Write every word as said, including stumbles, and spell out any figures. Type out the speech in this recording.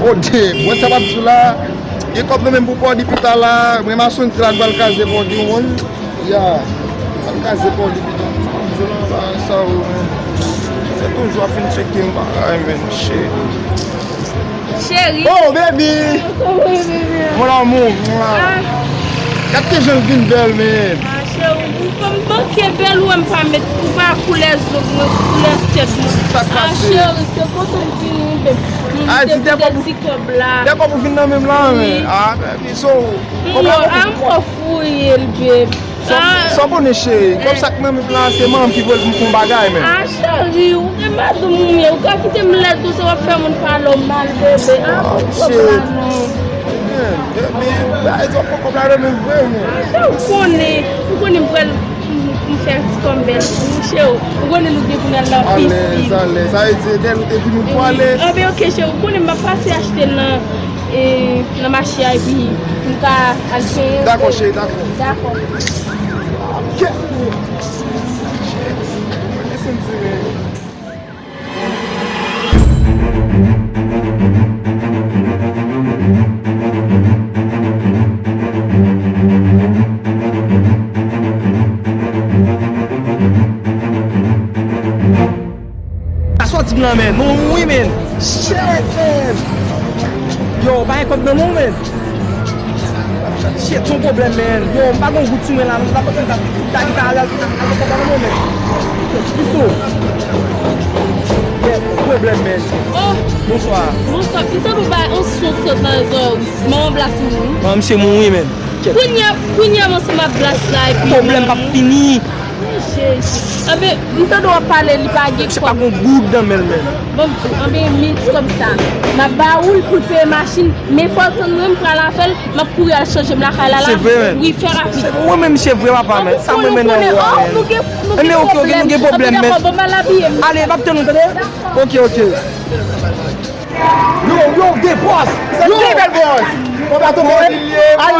Pòdi, wè sa m ap di w la. Gen kòb nan men m pou Pòdi pita la. Mwen m a santi la m pral kraze Pòdi, w konn. Ya. M pral kraze Pòdi pita. M di w la, sa ou, men. Se toujou ap vin tcheke m bagay, men. Shit. Cheri. Oh, baby! Kòman w ye, bebe? Mon amour. Ah. Gad ke jan l vin bèl, men. Ah, cheri, ou kòm manke bèl, ou wè m pa met, ou pa koulè zo mwen, koulè tèt mwen. Sa k pase? Ah, cheri, se kote m vini, bebe. Ah, di dèkò pou, ti kòb la. Dèkò pou vin nan men m la, men. Ah, baby, so, kòb la poko fouye l, bebe. Sa, sa w konnen, cheri? Kòb sa k nan men m la, se manman m ki voye l pou m fè yon bagay, men. Ah, cheri, ou gen madanm ou ye, ou ka kite m lèd konsa, w ap fè moun pale w mal, bebe. Ah, pran kòb la non. Men, men, men, men, sa vle di w ap pran kòb la nan men m vre, men. Ah, cheri, ou konnen, ou konnen m pral, m, m fè ti kòb bèl pou ou, cheri. Ou konnen nou gen pou n al nan pisin. Alèz, alèz. Sa vle di, dèyè nou te vini pou alèz. Ah, ben, ok, cheri, ou konnen m ap pase achte l nan E, nan mache a, epi m ka al peye. Dakò, cheri, dakò. Dakò. Ok. Sa sòti m nan men nou wi, men. Shit, men. Yo, pa gen kòb nan men w, men. Shit, se yon pwoblèm, men. Yo, m pa gen goud sou mwen la, men m pa konn sa. Ta ki ta al, al, al, kòb nan men w, men. Pisto. Yeah, pwoblèm, men. Oh. Bonswa. Bonswa. M tande w bay yon son sot nan zò. Manman Blas mouri. Manman misye mouri, men. Kounye a, kounye a, m ansanm ak Blas la, epi pwoblèm p ap fini. Jezi. Anben, m tande w ap pale, li pa gen kòb. Misye pa gen goud nan men l, men. Bon, m di w, anben, men ti kòb sa. M ap ba ou l pou l peye machin, men fò w tann mwen, m pral avè l, m ap kouri al chanje m lakay la, la. Se vre, men. Wi, fè rapid. Se mwen menm, misye vre, papa, men. Sa mwen menm nan ou, men. Anben, ok, ok, nou gen pwoblèm, men. Anben, dakò, bon, m al abiye m. Ale, m ap tann ou, tande? Ok, ok. Yo, yo, de bòs. Se de bèl bòs. Bon, bato, bon, a